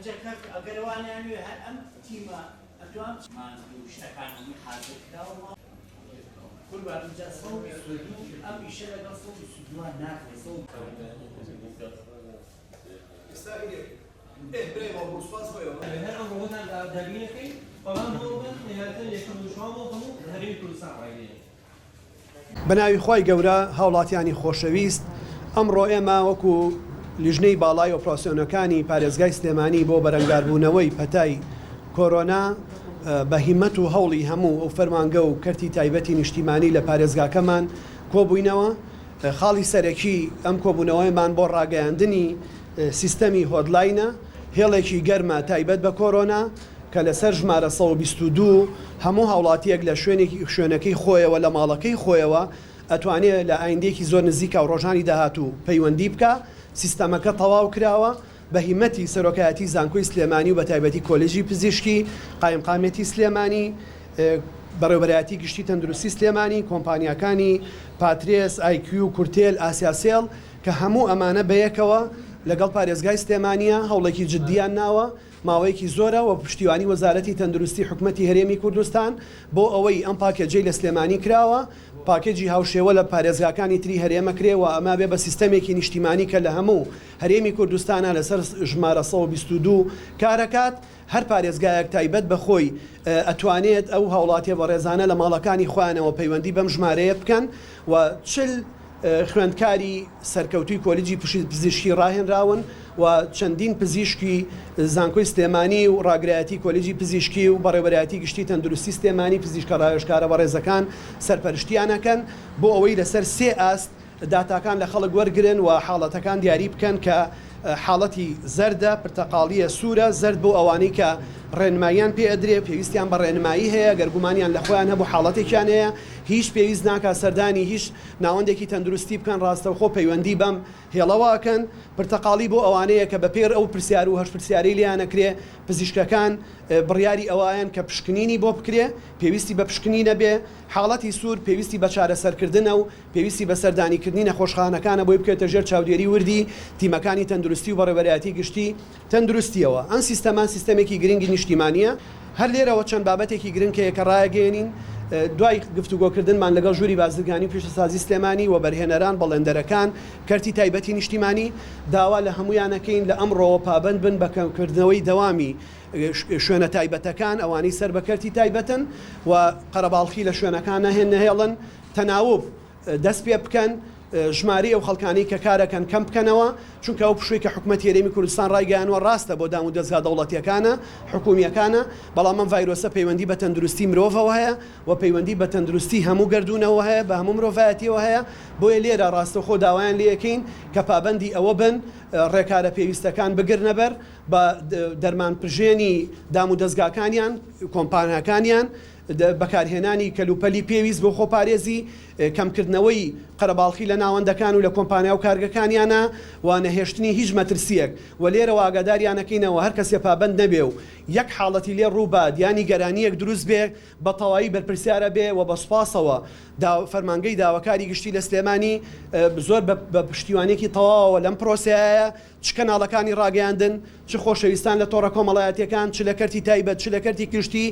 ئەنجا کاک ئەگەر ئەوانیان وێ هەر ئەم تیمە ئەتوان ماندوو شتەکان هەمووی حازر کراوە قوربان ئینجا 122 ئەم ئیشە لەگەڵ 122 ناکرێ ئێستا ئینێ ئێ برای ماڵ بۆ سوپاس بۆ ئێوە. هەر ئەمڕۆ بۆتان دابین ئەکەین بەڵام هەوڵبەن نهایەتەن یەکەم دووشەوان بۆ هەموو هەرێمی کوردستان ڕایگەیەنین. بەناوی خوای گەورە هاوڵاتیانی خۆشەویست ئەمڕۆ ئێمە وەکو لیژنەی باڵای ئۆپراسیۆنەکانی پارێزگای سلێمانی بۆ بەرەنگاربوونەوەی پەتای کۆرۆنا بە هیمەت و هەوڵی هەموو ئەو فەرمانگە و کەرتی تایبەتی نیشتیمانی لە پارێزگاکەمان کۆبووینەوە خاڵی سەرەکی ئەم کۆبوونەوەیمان بۆ ڕاگەیاندنی سیستەمی hotline ە، هێڵێکی گەرمە تایبەت بە کۆرۆنا کە لەسەر ژمارە 122 هەموو هاوڵاتییەک لە شوێنێکی شوێنەکەی خۆیەوە لە ماڵەکەی خۆیەوە ئەتوانێ لە ئایندەیەکی زۆر نزیکا و ڕۆژانی داهاتوو پەیوەندی بکا. سیستەمەکە تەواو کراوە بە هیمەتی سەرۆکایەتی زانکۆی سلێمانی و بەتایبەتی کۆلێژی پزیشکی، قایمقامیەتی سلێمانی، بەڕێوەبەرایەتی گشتی تەندروستی سلێمانی، کۆمپانیاکانی، پاترێس، ئایکیو، کورتێل، ئاسیاسێڵ، کە هەموو ئەمانە بەیەکەوە لەگەڵ پارێزگای سلێمانییە هەوڵێکی جددیان ناوە ماوەیەکی زۆرە و پشتیوانی وەزارەتی تەندروستی حکومەتی هەرێمی کوردستان بۆ ئەوەی ئەم پاکێجەی لە سلێمانی کراوە پاکێجی هاوشێوە لە پارێزگاکانی تری هەرێمە کرێ و ئەمە بێ بە سیستەمێکی نیشتیمانی کە لە هەموو هەرێمی کوردستانا لەسەر ژمارە 122 کارەکات. هەر پارێزگایەک تایبەت بە خۆی ئەتوانێت ئەو هاوڵاتیە بەڕێزانە لە ماڵەکانی خۆیانەوە پەیوەندی بەم ژمارەیە بکەن و 40 خوێندکاری سەرکەوتووی کۆلیجی پزیشکی ڕاهێنراون و چەندین پزیشکی زانکۆی سلێمانی و ڕاگرایەتی کۆلیجی پزیشکی و بەڕێوەبەرایەتی گشتی تەندروستی سلێمانی پزیشکە ڕاوێژکارە بەڕێزەکان سەرپەرشتیان ئەکەن بۆ ئەوەی لەسەر سێ ئاست داتاکان لە خەڵک وەرگرن و حاڵەتەکان دیاری بکەن کە حاڵەتی زەردە، پرتەقاڵییە، سوورە، زەرد بۆ ئەوانەی کە ڕێنماییان پێ ئەدرێ، پێویستیان بە ڕێنمایی هەیە، گەر گومانیان لە خۆیان هەبوو حاڵەتێکیان هەیە، هیچ پێویست ناکات سەردانی هیچ ناوەندێکی تەندروستی بکەن، ڕاستەوخۆ پەیوەندی بەم هێڵەوە ئەکەن، پرتەقاڵی بۆ ئەوانەیە کە بە پێی ئەو پرسیار و هەشت پرسیارەی لێیان ئەکرێ، پزیشکەکان بڕیاری ئەوە ئەیەن کە پشکنینی بۆ بکرێ، پێویستی بە پشکنینە بێ، حاڵەتی سوور پێویستی بە چارەسەرکردنە و پێویستی بە سەردانیکردنی نەخۆشخانەکانە بۆی بکەوێتە ژێر چاودێری وردی تیمەکانی تەندروستی و بەڕێوەبەرایەتی گشتی تەندروستییەوە. ئەم سیستەمە سیستەمێکی گرنگی نیشتیمانییە. هەر لێرەوە چەند بابەتێکی گرنگ هەیە کە ڕایەگەیەنین. دوای گفتوگۆکردنمان لەگەڵ ژووری بازرگانی و پیشەسازی سلێمانی، وەبەرهێنەران، بەڵێندەرەکان، کەرتی تایبەتی نیشتیمانی، داوا لە هەموویان ئەکەین لە ئەمڕۆوە پابەند بن بە کەمکردنەوەی دەوامی شوێنە تایبەتەکان، ئەوانەی سەر بە کەرتی تایبەتن و قەرەباڵخی لە شوێنەکان نەهێڵن. تەناوب دەست پێ بکەن، ژمارەی ئەو خەڵکانەی کە کارەکەن کەم بکەنەوە، چونکە ئەو پشووی کە حکومەتی هەرێمی کوردستان ڕایگەیانوە ڕاستە بۆ دام و دەزگا دەوڵەتیەکانە، حکومیەکانە، بەڵام ئەم ڤایرۆسە پەیوەندی بە تەندروستی مرۆڤەوە هەیە و پەیوەندی بە تەندروستی هەموو گەردوونەوە هەیە، بە هەموو مرۆڤایەتیەوە هەیە، بۆیە لێرە ڕاستەوخۆ داوایان لێ ئەکەین کە پابەندی ئەوە بن ڕێکارە پێویستەکان بگرنە بەر بە دەرمان پژێنی دام و دەزگاکانیان، کۆمپانیاکانیان. بەکارهێنانی کەلوپەلی پێویست بۆ خۆپارێزی، کەمکردنەوەی قەرەباڵخی لە ناوەندەکان و لە کۆمپانیا و کارگەکانیانا و نەهێشتنی هیچ مەترسییەک و لێرەوە ئاگاداریانەکەینەوە هەر کەسێ پابەند نەبێ و یەک حاڵەتی لێ ڕووبات یا نیگەرانییەک دروست بێ بە تەواوی بەرپرسیارە بێ و بە سوپاسەوە فەرمانگەی داواکاری گشتی لە سلێمانی زۆر بە پشتیوانییەکی تەواوەوە لەم پرۆسەیەیە. چ کەناڵەکانی ڕاگەیاندن، چ خۆشەویستان لە تۆڕە کۆمەڵایەتیەکان، چ لە کەرتی تایبەت، چ لە کەرتی گشتی،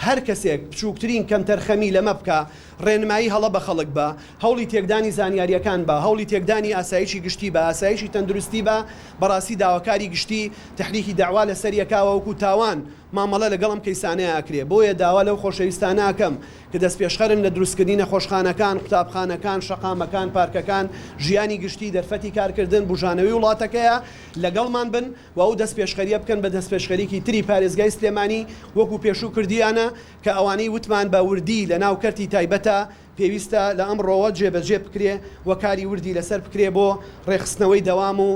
هەر کەسێک بچووکترین کەمتەرخەمی لەمە بکا، ڕێنمایی هەڵە بە خەڵک با، هەوڵی تێکدانی زانیاریەکان با، هەوڵی تێکدانی ئاسایشی گشتی با، ئاسایشی تەندروستی با، بەڕاستی داواکاری گشتی تەحریکی دەعوا لەسەری ئەکا و وەکو تاوان مامەڵە لەگەڵ ئەم کەیسانەیا ئەکرێ. بۆیە داوا لەو خۆشەویستانە ئەکەم کە دەستپێشخەرن لە دروستکردنی نەخۆشخانەکان، قوتابخانەکان، شەقامەکان، پارکەکان، ژیانی گشتی، دەرفەتی کارکردن، بوژانەوەی وڵاتەکەیە، لەگەڵمان بن و ئەو دەستپێشخەرییە بکەن بە دەستپێشخەریی تری پارێزگای سلێمانی وەکو پێشوو کردیانە کە ئەوانەی وتمان بە وردی لەناو کەرتی تایبەتە پێویستە لە ئەمڕۆوە جێبەجێ بکرێ و کاری وردی لەسەر بکرێ بۆ ڕێکخستنەوەی دەوام و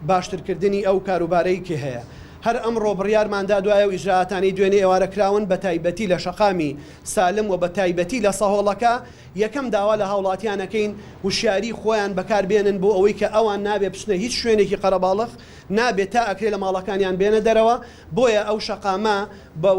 باشترکردنی ئەو کاروبارەی کە هەیە. هەر ئەمڕۆ بڕیارمان دا دوای ئەو ئیجرائاتانەی دوێنێ ئێوارە کراون بە تایبەتی لە شەقامی سالم و بە تایبەتی لە سەهۆڵەکە یەکەم داوا لە هاوڵاتیان ئەکەین وشیاری خۆیان بەکار بێنن بۆ ئەوەی کە ئەوان نابێ بچنە هیچ شوێنێکی قەرەباڵخ نابێ تا ئەکرێ لە ماڵەکانیان بێنە دەرەوە بۆیە ئەو شەقامە بە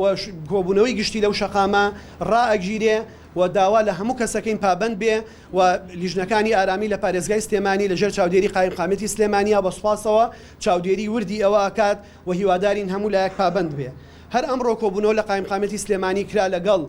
کۆبوونەوەی گشتی لەو شەقامە ڕائەگیرێ. و داوا لە هەموو کەسەکەین پابەند بێ و لیژنەکانی ئارامی لە پارێزگای سلێمانی لە ژێر چاودێری قایمقامیەتی سلێمانیە بە سوپاسەوە چاودێری وردی ئەوە ئەکات و هیوادارین هەموو لایەک پابەند بێ. هەر ئەمڕۆ کۆبوونەوە لە قایمقامیەتی سلێمانی کرا لەگەڵ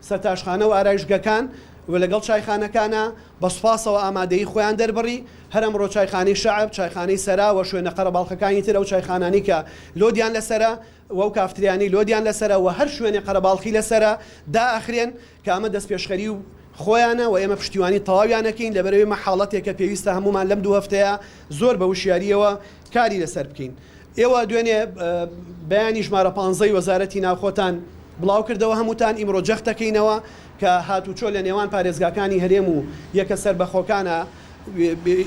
سەرتاشخانە و ئارایشگەکان و لەگەڵ چایخانەکانا بە سوپاسەوە ئامادەیی خۆیان دەربڕی، هەر ئەمڕۆ چایخانەی شەعب، چایخانەی سەرا و شوێنە قەرەباڵخەکانی تر ئەو چایخانانەی کە لۆدیان لەسەرە و ئەو کافتریانەی لۆدیان لەسەرە و هەر شوێنێ قەرەباڵخی لەسەرە دائەخرێن کە ئەمە دەستپێشخەری و خۆیانە و ئێمە پشتیوانی تەواویان ئەکەین لەبەرئەوەی ئەمە حاڵەتێکە پێویستە هەموومان لەم دوو هەفتەیە زۆر بە وشیارییەوە کاری لەسەر بکەین. ئێوە دوێنێ بەیانی ژمارە پانزەی وەزارەتی ناوخۆتان بڵاوکردەوە هەمووتان ئیمڕۆ جەخت دەکەینەوە کە هاتوچۆ لە نێوان پارێزگاکانی هەرێم و یەکە سەربەخۆکانە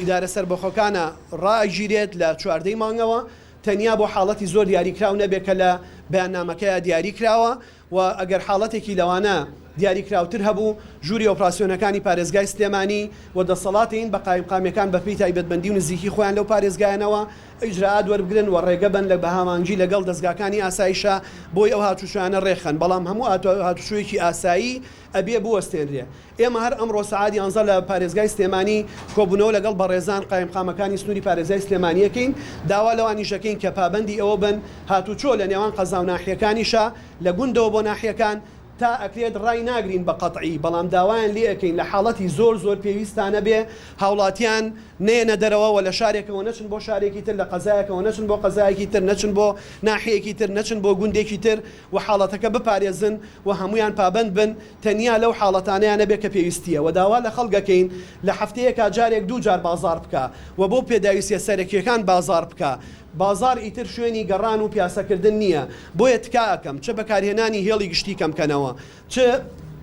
ئیدارە سەربەخۆکانە ڕائەگیرێت لە چواردەی مانگەوە تەنیا بۆ حاڵەتی زۆر دیاریکراو نەبێت کە لە بەیاننامەکەیا دیاری کراوە و ئەگەر حاڵەتێکی لەوانە دیاریکراوتر هەبوو، ژووری ئۆپراسیۆنەکانی پارێزگای سلێمانی و دەسەڵاتین بە قایمقامیەکان بەپێی تایبەتمەندی و نزیکی خۆیان لەو پارێزگایانەوە ئیجرائات وەربگرن و ڕێگە بەن لە بەهامانگی لەگەڵ دەزگاکانی ئاسایشا بۆی ئەو هاتوچۆیانە ڕێکخەن بەڵام هەموو هاتوچۆیەکی ئاسایی ئەبێ بوەستێنرێ. ئێمە هەر ئەمڕۆ سەعات یانزە لە پارێزگای سلێمانی کۆبوونەوە لەگەڵ بەڕێزان قایمقامەکانی سنووری پارێزگای سلێمانی ئەکەین، داوا لەوانیش ئەکەین کە پابەندی ئەوە بن هاتوچۆ لە نێوان قەزا و ناحیەکانیشا لە گوندەوە بۆ ناحیەکان تا ئەکرێت ڕای ناگرین بە قەتعی بەڵام داوایان لێ ئەکەین لە حاڵەتی زۆر زۆر پێویستا نەبێ هاوڵاتیان نەیەنە دەرەوە و لە شارێکەوە نەچن بۆ شارێکی تر لە قەزایەکەوە نەچن بۆ قەزایەکی تر نەچن بۆ ناحیەیەکی تر نەچن بۆ گوندێکی تر و حاڵەتەکە بپارێزن و هەموویان پابەند بن تەنیا لەو حاڵەتانەیا نەبێ کە پێویستیە وە داوا لە خەڵک ئەکەین لە هەفتەیەکا جارێک دوو جار بازاڕ بکا وە بۆ پێداویستیە سەرەکیەکان بازاڕ بکا بازاڕ ئیتر شوێنی گەڕان و پیاسەکردن نیە بۆیە تکا ئەکەم چ بەکارهێنانی هێڵی گشتی کەم کەنەوە چ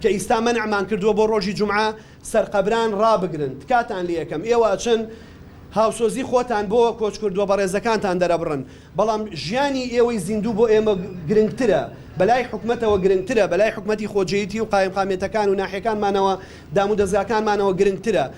کە ئیستا مەنعمان کردوە بۆ ڕۆژی جومعە سەرقەبران ڕابگرن تکاتان لێ ئەکەم ئێوە ئەچن هاوسۆزی خۆتان بۆ کۆچکردوە بەڕێزەکانتان دەرەبڕن بەڵام ژیانی ئێوەی زیندوو بۆ ئێمە گرنگترە بەلای حکومەتەوە گرنگترە بەلای حکومەتی خۆجێیتی و قایمقامیەتەکان و ناحیەکانمانەوە دامودەزگاکانمانەوە گرنگترە.